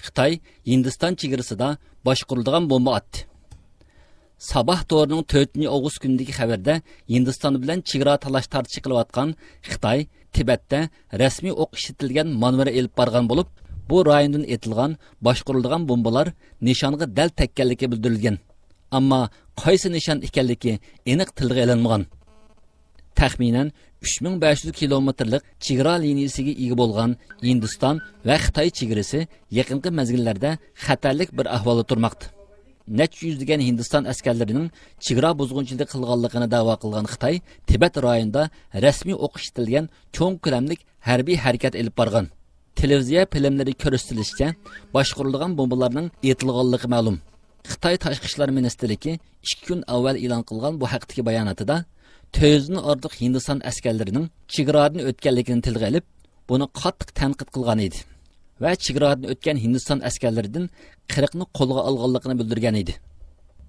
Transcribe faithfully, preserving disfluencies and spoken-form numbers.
خىتاي ھىندىستان چېگرىسىدا باشقۇرۇلىدىغان بومبا ئاتتى. ساباھ تورىنىڭ تۆتىنچى ئاۋغۇست كۈنىدىكى خەۋىرىدە ھىندىستان بىلەن چېگرا تالاش تارتىشى قىلىۋاتقان خىتاي تىبەتتە رەسمىي ئوق ئىشلىتىلگەن مانېۋىر ئېلىپ بارغان بولۇپ، بۇ رايوندىن ئېتىلغان باشقۇرۇلىدىغان بومبىلار نىشانغا دەل تەگكەنلىكى بىلدۈرۈلگەن. ئەمما قايسى نىشان ئىكەنلىكى ئېنىق تىلغا ئېلىنمىغان. تەخمىنەن ئۈچ مىڭ بەش يۈز كىلومېتىرلىق چېگرا لىنىيىسىگە ئىگە بولغان ھىندىستان ۋە خىتاي چېگرىسى يېقىنقى مەزگىللەردە خەتەرلىك بىر ئەھۋالدا تۇرماقتا. نەچچە يۈزلىگەن ھىندىستان ئەسكەرلىرىنىڭ چېگرا بۇزغۇنچىلىقى قىلغانلىقىنى دەۋا قىلغان خىتاي تىبەت رايونىدا رەسمىي ئوق ئىشلىتىلگەن چوڭ كۆلەملىك ھەربىي ھەرىكەت ئېلىپ بارغان. تېلېۋىزىيە فىلىملىرى كۆرسىتىلىشىچە، باشقۇرۇلىدىغان بومبىلارنىڭ ئېتىلغانلىقى مەلۇم. خىتاي تاشقى ئىشلار مىنىستىرلىكى ئىككى كۈن ئاۋۋال ئېلان قىلغان بۇ ھەقتىكى باياناتىدا تۆت يۈزدىن ئارتۇق ھىندىستان ئەسكەرلىرىنىڭ چېگرادىن ئۆتكەنلىكىنى تىلغا ئېلىپ، بۇنى قاتتىق تەنقىد قىلغان ئىدى ۋە چېگرادىن ئۆتكەن ھىندىستان ئەسكەرلىرىدىن قىرىقنى قولغا ئالغانلىقىنى بىلدۈرگەن ئىدى.